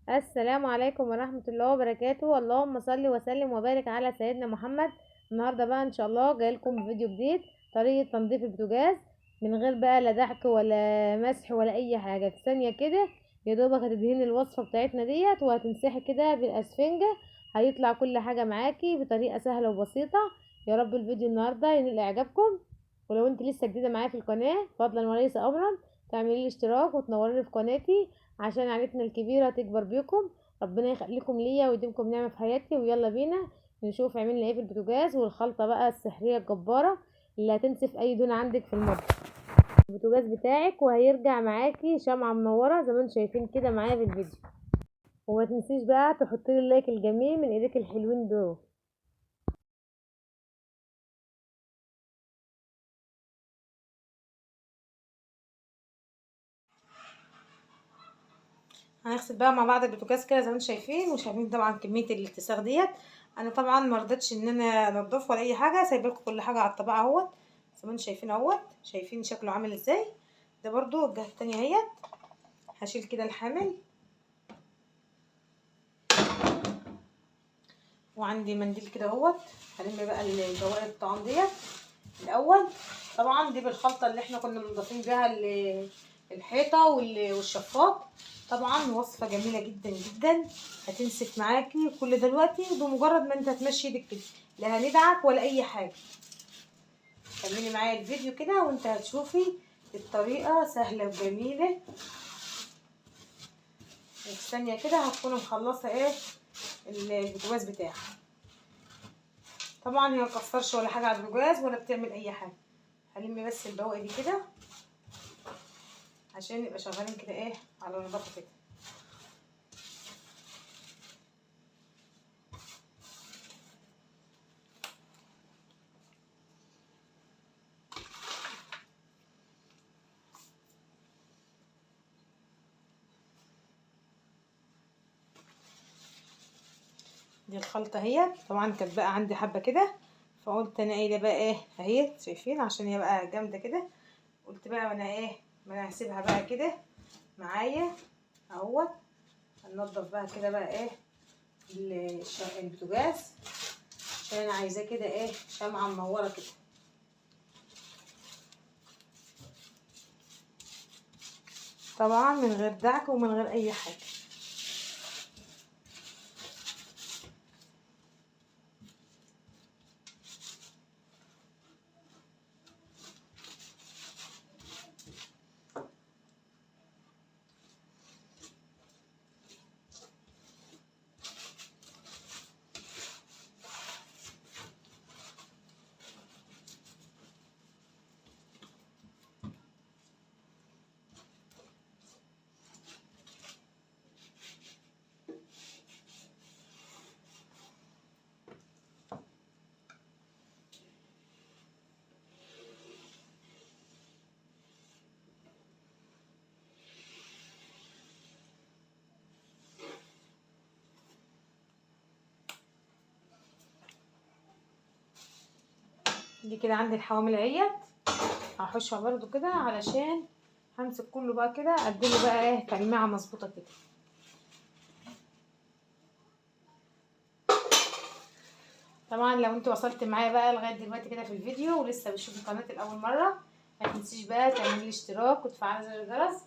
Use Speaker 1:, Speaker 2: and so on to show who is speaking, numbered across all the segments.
Speaker 1: السلام عليكم ورحمة الله وبركاته. اللهم صل وسلم وبارك على سيدنا محمد. النهارده بقى ان شاء الله جاي لكم فيديو جديد، طريقة تنظيف البوتاجاز من غير بقى لا دعك ولا مسح ولا اي حاجة. في ثانية كده يا دوبك هتدهني الوصفة بتاعتنا ديت وهتمسحي كده بالاسفنجة، هيطلع كل حاجة معاكي بطريقة سهلة وبسيطة. يا رب الفيديو النهارده ينال اعجابكم، ولو انت لسه جديدة معايا في القناة فضلا وليس امرا تعملي لي اشتراك وتنوريني في قناتي عشان عيلتنا الكبيرة تكبر بيكم. ربنا يخليكم ليا ويديمكم نعمه في حياتي. ويلا بينا نشوف عملنا ايه في البوتاجاز والخلطه بقى السحريه الجبارة اللي هتنسف اي دهون عندك في المطبخ البوتاجاز بتاعك، وهيرجع معاكي شمعة منورة زي ما انتم شايفين كده معايا في الفيديو. وما تنسيش بقى تحطي لي اللايك الجميل من ايديك الحلوين دول.
Speaker 2: هنغسل بقى مع بعض البوتاجاز كده زي ما انتم شايفين، وشايفين طبعا كمية الاتساخ ديت. انا طبعا ما رضيتش ان انا انضفه ولا اي حاجة، سايبه لكم كل حاجة على الطبقة اهوت زي ما انتم شايفين اهوت. شايفين شكله عامل ازاي. ده برضو الجهة التانية اهيت. هشيل كده الحامل، وعندي منديل كده اهوت. هلم بقى بواقي الطعام ديت الاول. طبعا دي بالخلطه اللي احنا كنا منضفين بيها الحيطة والشفاط. طبعا وصفه جميلة جدا جدا، هتنسف معاكي كل دلوقتي بمجرد ما انت هتمشي ايدك كده، لا هندعك ولا اي حاجة. كملي معايا الفيديو كده وانت هتشوفي الطريقة سهلة وجميلة، وفي ثانية كده هتكون مخلصة ايه البوتاجاز بتاعك. طبعا هي ما تكسرش ولا حاجة على البوتاجاز ولا بتعمل اي حاجة. هلم بس البواقي دي كده عشان نبقى شغالين كده ايه على نظافة كده. دي الخلطة اهي. طبعا كانت بقى عندي حبه كده، فقلت انا ايه ده بقى ايه اهي شايفين، عشان هي بقى جامدة كده. قلت بقى انا ايه ما انا هسيبها بقى كده معايا اهوت. هننضف بقى كده بقى ايه البوتاجاز عشان انا عايزاه كده ايه شمعة منورة كده. طبعا من غير دعك ومن غير اي حاجة. دي كده عندي الحوامل اهيت، هحشها برضو كده علشان همسك كله بقى كده اديله بقى ايه تلميعه مظبوطة كده. طبعا لو انت وصلت معايا بقى لغاية دلوقتي كده في الفيديو ولسه بتشوفي قناتي لاول مرة، ما تنسيش بقى تعملي اشتراك وتفعلي زر الجرس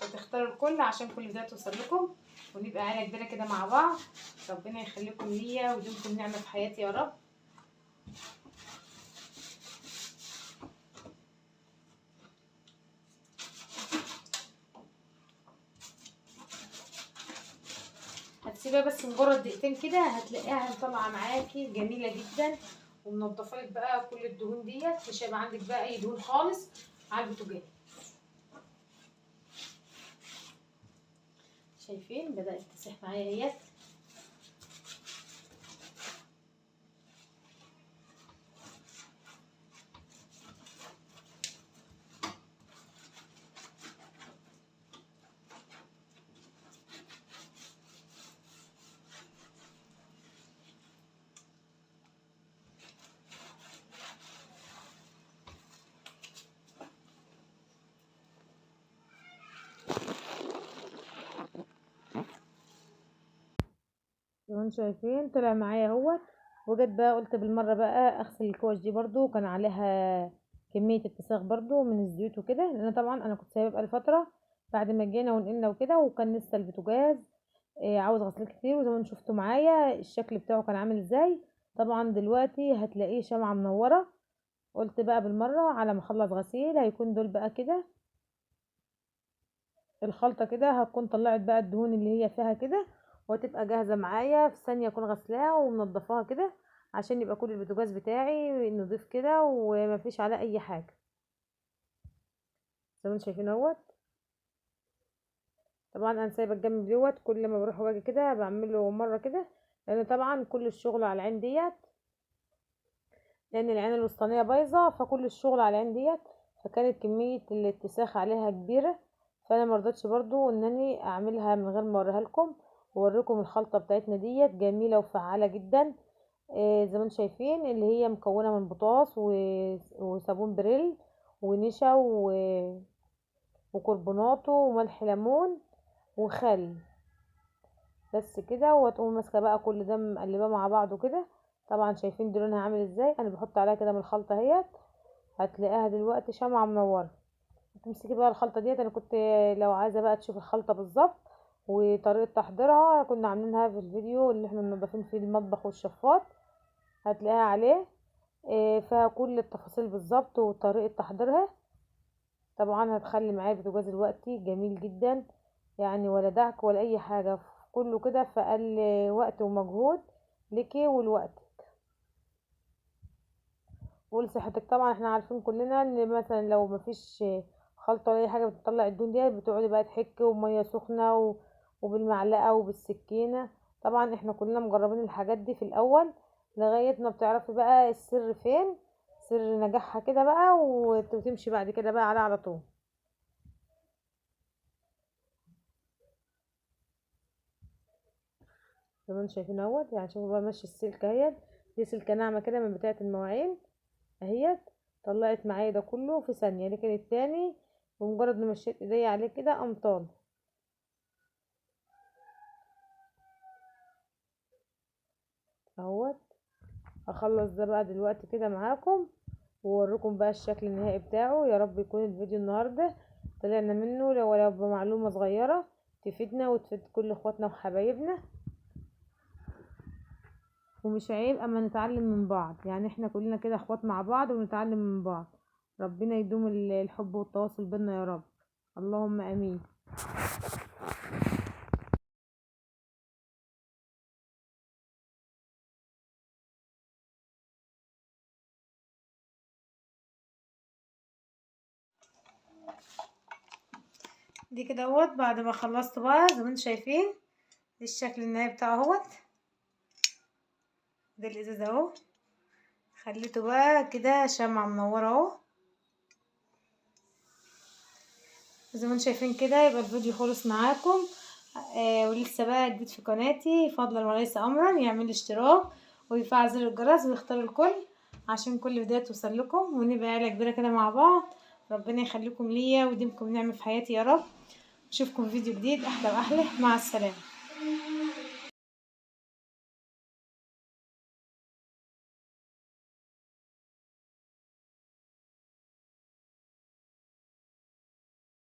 Speaker 2: وتختاروا الكل عشان كل فيديو توصل لكم، ونبقى عيله كبيرة كده مع بعض. ربنا يخليكم ليا ويديمكم نعمه في حياتي يا رب. هتسيبها بس مجرد دقيقتين كده هتلاقيها طالعه معاكي جميلة جدا، ومنضفه لك بقى كل الدهون ديت، مش هيبقى عندك بقى اي دهون خالص على البوتاجاز. شايفين بدات تسيح معايا اهيت.
Speaker 1: ما انتم شايفين طلع معايا اهوت. وجيت بقى قلت بالمرة بقى اغسل الكوش دي برضو، كان عليها كمية اتساخ برضو من الزيوت وكده، لان طبعا انا كنت سايبه بقى لفترة بعد ما جينا ونقلنا وكده، وكان لسه البوتاجاز عاوز غسيل كتير. وزي ما انتم شفتوا معايا الشكل بتاعه كان عامل ازاي. طبعا دلوقتي هتلاقيه شمعة منورة. قلت بقى بالمرة على ما اخلص غسيل هيكون دول بقى كده الخلطة كده هتكون طلعت بقى الدهون اللي هي فيها كده، وهتبقى جاهزة معايا في ثانية اكون غسلاها ومنضفاها كده، عشان يبقى كل البوتاجاز بتاعي نضيف كده ومفيش عليه اي حاجة. زي ما انتم شايفين اهوت. طبعا انا سايبه الجنب دوت، كل ما بروح واجي كده بعمله مرة كده، لان طبعا كل الشغل على العين ديت، لان العين الوسطانيه بايظة، فكل الشغل على العين ديت، فكانت كمية الاتساخ عليها كبيرة. فانا مرضتش برضو انني اعملها من غير ما اوريها لكم واوريكم الخلطة بتاعتنا ديت، جميلة وفعاله جدا. زي ما انتم شايفين اللي هي مكونة من بطاطس وصابون بريل ونشا وكربوناتو وملح ليمون وخل بس كده. وتقوم ماسكه بقى كل ده مقلباه مع بعضه كده. طبعا شايفين دي لونها عامل ازاي، انا بحط عليها كده من الخلطة اهيت، هتلاقيها دلوقتي شمعة منورة. تمسكي بقى الخلطة ديت، انا كنت لو عايزه بقى تشوف الخلطة بالظبط وطريقه تحضيرها كنا عاملينها في الفيديو اللي احنا منضفين فيه المطبخ والشفاط، هتلاقيها عليه فيها كل التفاصيل بالظبط وطريقه تحضيرها. طبعا هتخلي معايا البوتاجاز دلوقتي جميل جدا، يعني ولا دعك ولا اي حاجة، كله كده في اقل وقت ومجهود ليكي ولوقتك ولصحتك. طبعا احنا عارفين كلنا ان مثلا لو مفيش خلطه ولا اي حاجة بتطلع الدهون دي، بتقعدي بقى تحكي ومية سخنة وبالمعلقه وبالسكينه. طبعا احنا كلنا مجربين الحاجات دي في الاول لغاية ما بتعرفي بقى السر فين، سر نجاحها كده بقى، وتمشي بعد كده بقى على طول. زي ما انتم شايفين اهوت، شوفوا بقى ماشي السلكه اهيت، دي سلكه ناعمة كده من بتاعه المواعين اهيت، طلعت معايا ده كله في ثانية. لكن التاني بمجرد ما مشيت ايديا عليه كده قام طالع. اهوت. هخلص ده بقى دلوقتي كده معاكم واوريكم بقى الشكل النهائي بتاعه. يا رب يكون الفيديو النهارده طلعنا منه ولو بمعلومة صغيرة تفيدنا وتفيد كل اخواتنا وحبايبنا. ومش عيب اما نتعلم من بعض، احنا كلنا كده اخوات مع بعض ونتعلم من بعض. ربنا يدوم الحب والتواصل بينا يا رب، اللهم امين. دي كده اهوت بعد ما خلصت بقى زي ما انتم شايفين، دي الشكل النهائي بتاعه اهوت. ده الازاز اهو، خليته بقى كده شمعة منورة اهو زي ما انتم شايفين كده. يبقى الفيديو خلص معاكم. ولسه بقى جديد في قناتي، فضلا وليس امرا يعمل اشتراك ويفعل زر الجرس ويختار الكل عشان كل فيديو توصل لكم، ونبقى عيله كبيرة كده مع بعض. ربنا يخليكم ليا ويديمكم نعمه في حياتي يا رب. اشوفكم في فيديو جديد احلى واحلى. مع السلامة.